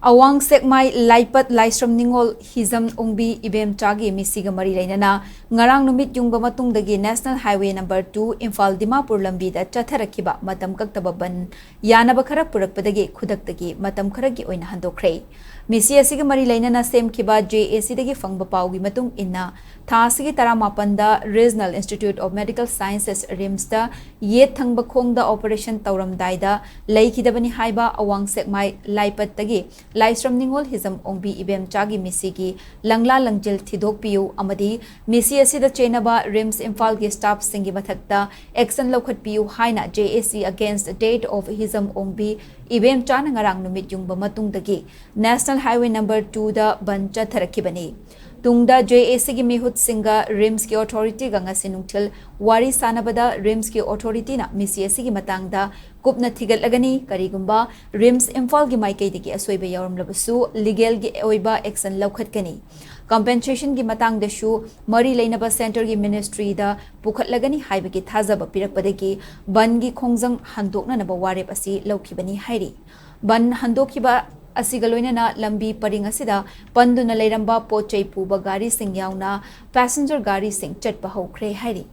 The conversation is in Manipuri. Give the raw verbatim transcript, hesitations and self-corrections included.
ꯑꯋꯥꯡ ꯁꯦꯛꯃꯥꯏ ꯂꯥꯏꯄꯠ ꯂꯥꯏꯁ꯭ꯔꯝ ꯅꯤꯉꯣꯜ ꯍꯤꯖꯝ ꯑꯣꯡꯕꯤ ꯏꯕꯦꯝꯆꯥꯒꯤ ꯃꯤꯁꯤꯒ ꯃꯔꯤ ꯂꯩꯅꯅ ꯉꯔꯥꯡ ꯅꯨꯃꯤꯠ ꯌꯨꯡꯕ ꯃꯇꯨꯡꯗꯒꯤ National Highway number two Imphal Dimapur ꯂꯝꯕꯤꯗ ꯆꯠꯊꯔꯛꯈꯤꯕ ꯃꯇꯝ ꯀꯛꯇꯕ ꯕꯟ ꯌꯥꯅꯕ ꯈꯔ ꯄꯨꯔꯛꯄꯗꯒꯤ ꯈꯨꯗꯛꯇꯒꯤ ꯃꯇꯝ ꯈꯔꯒꯤ ꯑꯣꯏꯅ ꯍꯟꯗꯣꯛꯈ꯭ꯔꯦ꯫ ꯃꯤꯁꯤ ꯑꯁꯤꯒ ꯃꯔꯤ ꯂꯩꯅꯅ ꯁꯦꯝꯈꯤꯕ JACꯗꯒꯤ ꯐꯪꯕ ꯄꯥꯎꯒꯤ ꯃꯇꯨꯡ ꯏꯟꯅ, ꯊꯥ ꯑꯁꯤꯒꯤ ꯇꯔꯥꯃꯥꯄꯟꯗ Regional Institute of Medical Sciences, RIMSꯇ ꯌꯦꯠ ꯊꯪꯕ ꯈꯣꯡꯗ operation ꯇꯧꯔꯝꯗꯥꯏꯗ ꯂꯩꯈꯤꯗꯕꯅꯤ ꯍꯥꯏꯕ ꯑꯋꯥꯡ ꯁꯦꯛꯃꯥꯏ ꯂꯥꯏꯄꯠꯇꯒꯤ ꯂꯥꯏꯁ꯭ꯔꯝ ꯅꯤꯉꯣꯜ ꯍꯤꯖꯝ ꯑꯣꯡꯕꯤ ꯏꯕꯦꯝꯆꯥꯒꯤ ꯃꯤꯁꯤꯒꯤ ꯂꯪꯂꯥ ꯂꯪꯖꯤꯜ ꯊꯤꯗꯣꯛꯄꯤꯌꯨ ꯑꯃꯗꯤ ꯃꯤꯁꯤ ꯑꯁꯤꯗ ꯆꯦꯟꯅꯕ RIMS ꯏꯝꯐꯥꯜꯒꯤ staffꯁꯤꯡꯒꯤ ꯃꯊꯛꯇ action ꯂꯧꯈꯠꯄꯤꯌꯨ ꯍꯥꯏꯅ JAC against death of ꯍꯤꯖꯝ ꯑꯣꯡꯕꯤ ꯏꯕꯦꯝꯆꯥꯅ ꯉꯔꯥꯡ ꯅꯨꯃꯤꯠ ꯌꯨꯡꯕ ꯃꯇꯨꯡꯗꯒꯤ National Highway number twoꯗ ꯕꯟ ꯆꯠꯊꯔꯛꯈꯤꯕꯅꯤ꯫ ꯇꯨꯡꯗ JACꯒꯤ ꯃꯤꯍꯨꯠꯁꯤꯡꯒ RIMSꯀꯤ authorityꯒ ꯉꯁꯤ ꯅꯨꯡꯊꯤꯜ ꯋꯥꯔꯤ ꯁꯥꯟꯅꯕꯗ RIMSꯀꯤ authorityꯅ ꯃꯤꯁꯤ ꯑꯁꯤꯒꯤ ꯃꯇꯥꯡꯗ ꯀꯨꯞꯅ ꯊꯤꯒꯠꯂꯒꯅꯤ, ꯀꯔꯤꯒꯨꯝꯕ RIMS ꯏꯝꯐꯥꯜꯒꯤ ꯃꯥꯏꯀꯩꯗꯒꯤ ꯑꯁꯣꯏꯕ ꯌꯥꯎꯔꯝꯂꯕꯁꯨ legalꯒꯤ ꯑꯣꯏꯕ action ꯂꯧꯈꯠꯀꯅꯤ꯫ Compensationꯒꯤ ꯃꯇꯥꯡꯗꯁꯨ ꯃꯔꯤ ꯂꯩꯅꯕ centreꯒꯤ ministryꯗ ꯄꯨꯈꯠꯂꯒꯅꯤ ꯍꯥꯏꯕꯒꯤ ꯊꯥꯖꯕ ꯄꯤꯔꯛꯄꯗꯒꯤ ꯕꯟꯒꯤ ꯈꯣꯡꯖꯪ ꯍꯟꯗꯣꯛꯅꯅꯕ ꯋꯥꯔꯦꯞ ꯑꯁꯤ ꯂꯧꯈꯤꯕꯅꯤ ꯍꯥꯏꯔꯤ꯫ ꯕꯟ ꯍꯟꯗꯣꯛꯈꯤꯕ ꯑꯁꯤꯒ ꯂꯣꯏꯅꯅ ꯂꯝꯕꯤ ꯄꯔꯤꯡ ꯑꯁꯤꯗ ꯄꯟꯗꯨꯅ ꯂꯩꯔꯝꯕ ꯄꯣꯠ ꯆꯩ ꯄꯨꯕ ꯒꯥꯔꯤꯁꯤꯡ ꯌꯥꯎꯅ passenger ꯒꯥꯔꯤꯁꯤꯡ ꯆꯠꯄ ꯍꯧꯈ꯭ꯔꯦ ꯍꯥꯏꯔꯤ꯫